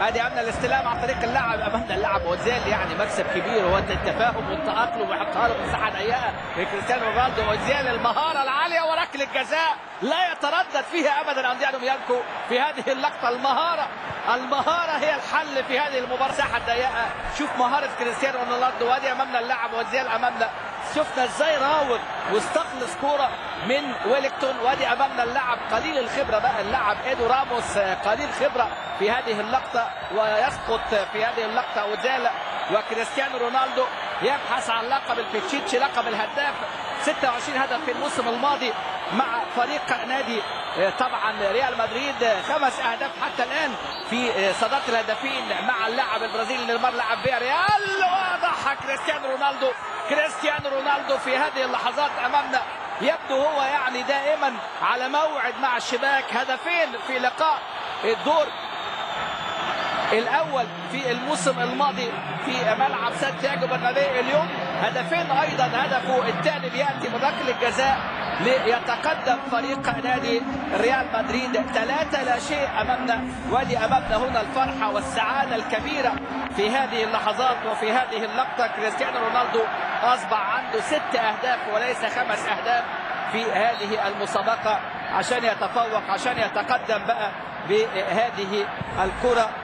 ادي امامنا الاستلام عن طريق اللاعب، امامنا اللاعب اوزيل، يعني مكسب كبير هو التفاهم والتاقلم ويحطها له مساحة ضيقه لكريستيانو رونالدو. اوزيل المهارة العالية وركله جزاء لا يتردد فيها ابدا اندريا دوميانكو في هذه اللقطة. المهارة، المهارة هي الحل في هذه المباراة. مساحة ضيقه، شوف مهارة كريستيانو رونالدو. وادي امامنا اللاعب اوزيل امامنا، شفنا ازاي راوغ واستخلص كورة من ويلينغتون. وادي امامنا اللاعب قليل الخبرة بقى، اللاعب ايدو راموس قليل خبره في هذه اللقطة ويسقط في هذه اللقطة اوزيل. وكريستيانو رونالدو يبحث عن لقب البيتشيتشي، لقب الهداف، 26 هدف في الموسم الماضي مع فريق نادي طبعا ريال مدريد، 5 اهداف حتى الان في صدارة الهدافين مع اللاعب البرازيلي نيمار لاعب فياريال. وضحى كريستيانو رونالدو، كريستيانو رونالدو في هذه اللحظات امامنا يبدو هو يعني دائما على موعد مع الشباك. هدفين في لقاء الدور الاول في الموسم الماضي في ملعب سانتياغو برنابيو، اليوم هدفين ايضا، هدفه الثاني بياتي من ركلة الجزاء ليتقدم فريق نادي ريال مدريد 3-0 امامنا. وادي امامنا هنا الفرحة والسعادة الكبيرة في هذه اللحظات وفي هذه اللقطة. كريستيانو رونالدو اصبح عنده 6 اهداف وليس 5 اهداف في هذه المسابقة عشان يتفوق، عشان يتقدم بقى بهذه الكره.